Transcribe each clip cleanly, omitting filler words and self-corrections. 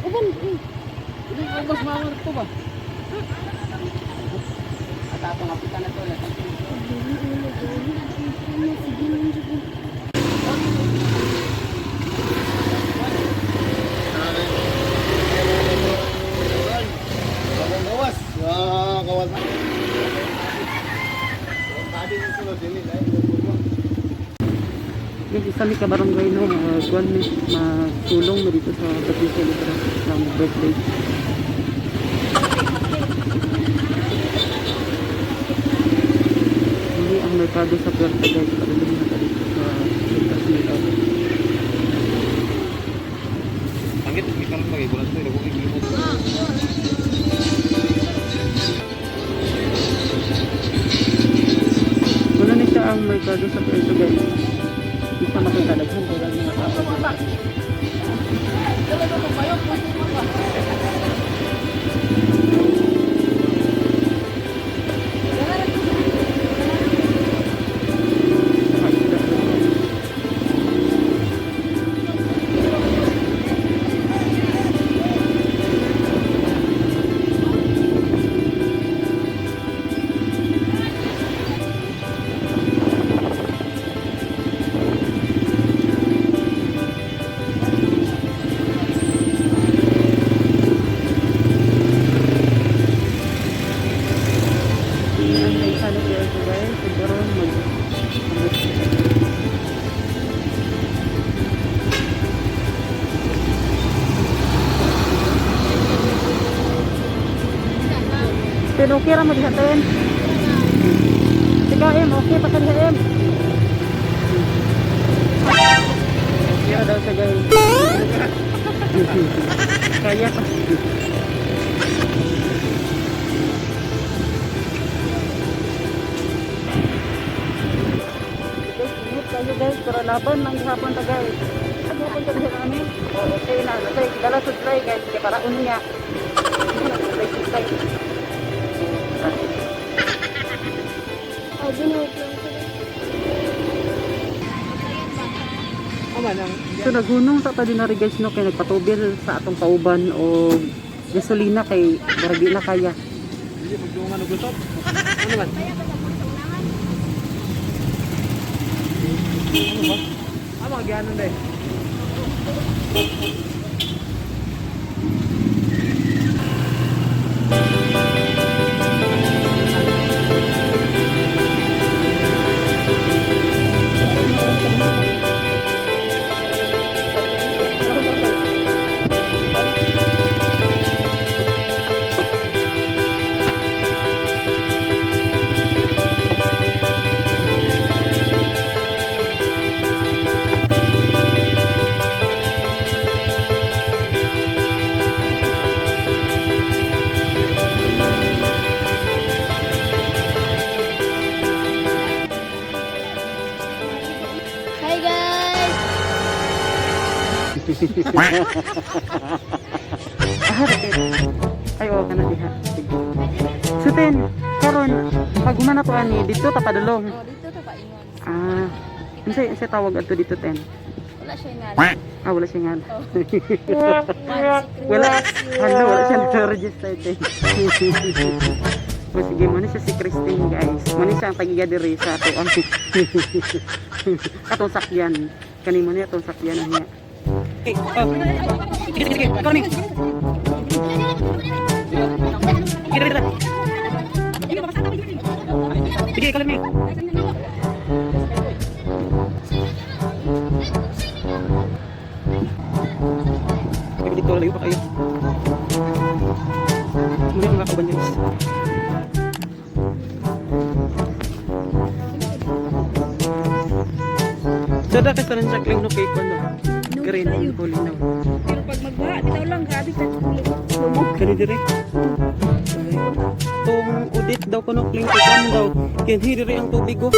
Uban eh. Ubas mawar to ba? At ako nga na to. Bagong gawas. Ah, gawas na. Tadi sa sulod dili dai. Guys, isa mi ka barangay no, kuan mi magsulong mi dito sa birthday celebration ng birthday. Hindi ang merkado sa Puerto, guys, padulong na ta dito sa Puntas Milo. Angit, may karon magay bulan to, dako kay limot. Wala na siya ang merkado sa Puerto, guys. Hindi siya makita, daghan kay mga tao. Ang kaysa na Puerto, guys, siguro mag Pero okay ra mo diha, ten. Sige, M, okay pa ka diha, M. Okay ra daw siya, guys. Kaya pa. Guys, init kayo, guys, pero laban lang gihapon ta, guys. Gihapon ta diha kami. Oh, okay na. Kasi dala sa try, guys, kay para unya. Supply, supply. Oh, binuot lang sila. So nagunong sa ta dinari, guys, no, kay nagpatubil sa atong kauban o gasolina kay murag di na kaya. Dili pagdungan og gusot. Ano ba? Ano ba? Ano ba gianon dai? Hi guys! Ah, ten. Ay, oo, kana diha. Sige. So ten, karon pag humana to ani dito ta padulong. Oh, dito to paingon. Ah, unsay unsay tawag adto dito, ten? Wala siya nga. Ah, wala siya nga. Oh. One secret. Wala. Hala, wala siya na-register, ten. O sige, muna siya si Christine, guys. Muna siya ang tagiya diri sa ato ang atong sakyan. Kani mo niya atong sakyan niya. Okay. Oh. Sige, sige, sige. Ikaw ni. Sige, dali, dali. Sige, ikaw ni. Ay, dito layo pa kayo. Muna mga kauban, guys. Sada ka sa rin sa no kay ko no. Green ang kulinaw. Pero pag magbaha, bitaw lang, grabe sa lumog. Kani dire. Tong udit daw kuno kling kuan daw. Kinhi dire ang tubig ko.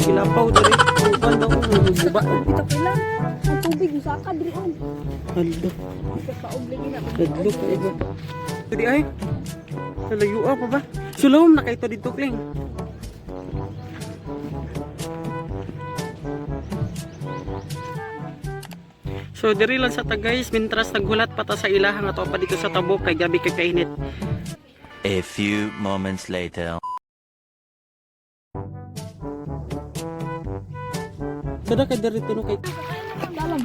Kilapaw dire. Kuan daw kuno guba. Bitaw ko lang. Ang tubig, musaka, diri on. Haldo. Paog lagi na. Dadlo ka iba. Di ay. Sa layo pa ba? Sulawom na kay to dito kling. So diri lang sa ta guys, mintras naghulat pa ta sa ilahang ato pa dito sa tabok kay gabi kay kainit. A few moments later. Sada kay diri tuno kay. Dalam.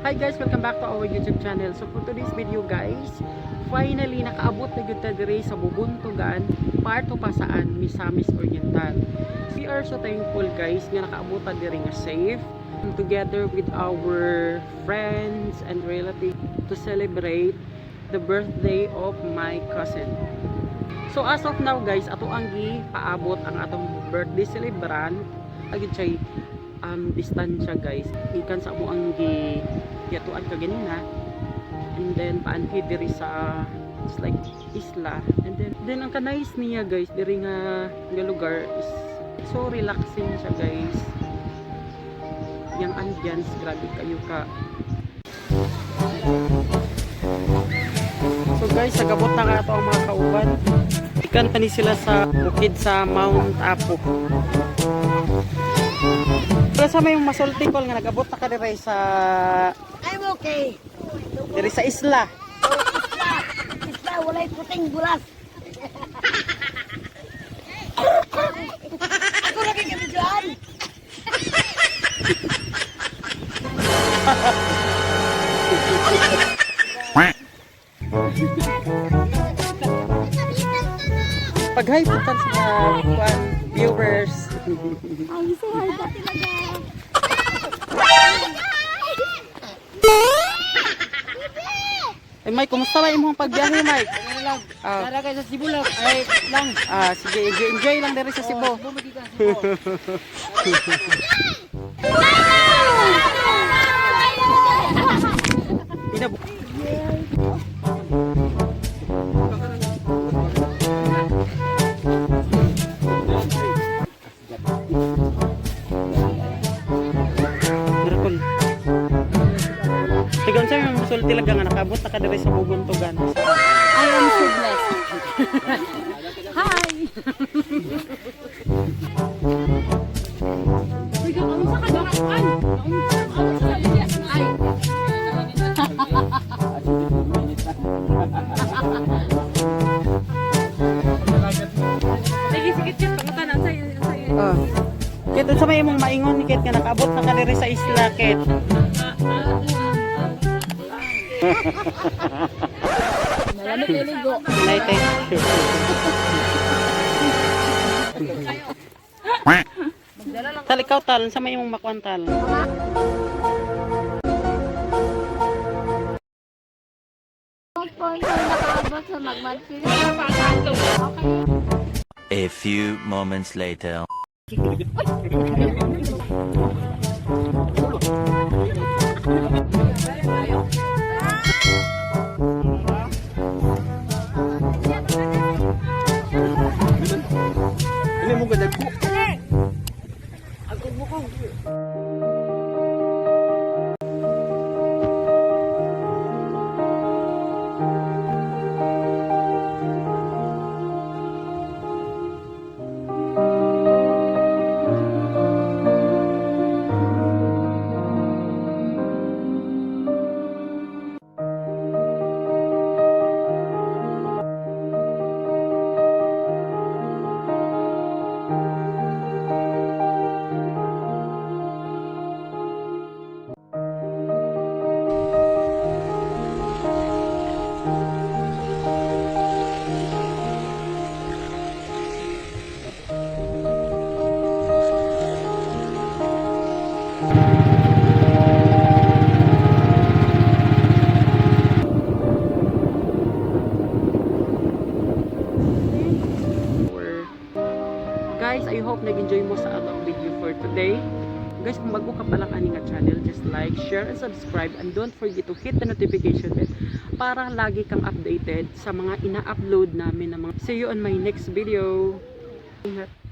Hi guys, welcome back to our YouTube channel. So for today's video guys, finally nakaabot na gyud ta diri sa Bubuntugan, part o pasaan, Misamis Oriental. We are so thankful guys nga nakaabot ta diri nga safe together with our friends and relatives to celebrate the birthday of my cousin. So as of now guys, ato ang gipaabot ang atong birthday celebrant. Agad siya distansya guys. Ikan sa amo ang gi giyatuan ka ganina. And then paanhi diri sa, it's like isla. And then ang kanais niya guys diri nga nga lugar is so relaxing siya guys. Yang ambience grabe kayo ka. So guys, sagabot na nga ato ang mga kauban. Ikan pa ni sila sa bukid sa Mount Apo. Pero sa may masulti call nga nag-abot na ka dire sa I'm okay. dire sa isla. Isla, isla, walay puting bulas. Ako lagi kami dyan. Pag-hi po tan sa mga kuan, viewers. Ay, say hi ka talaga. Eh Mike, kumusta ba imong pagbiyahe Mike? Ah, Tara kayo sa Cebu lang. Ay, lang. ah, sige, enjoy, enjoy lang dire sa Cebu. Cebu, magiging Cebu. Inab- Miracle. Tigan sa mga musulti lang nga nakaabot na ka diri sa Bubuntugan. I am so blessed. Hi! Uy, kamusta ka? Ay! Kamusta ka? Ay! Sige, sige, sige. Pangutan, ang sayo, ang sayo. Ah. Ket unsa may imong maingon ni Ket nga nakaabot na ka diri sa isla Ket? Malamig na ligo. Nay, thank you. Tal ikaw tal, unsa may imong makuan tal? Sponsor nakaabot sa magmadfil. A few moments later. Ini mo gadag ko. channel, just like, share, and subscribe. And don't forget to hit the notification bell para lagi kang updated sa mga ina-upload namin na mga. See you on my next video. Ingat.